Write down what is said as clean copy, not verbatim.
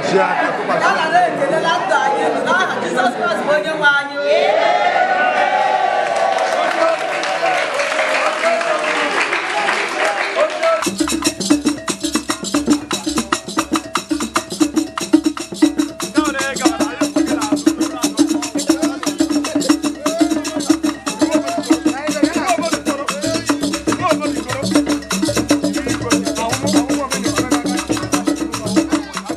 Tụkwasị aka, tụkwasị Ya nara ekele na ndụ anyị n'aha Jizọs Kraịst bụ onye nwe anyị.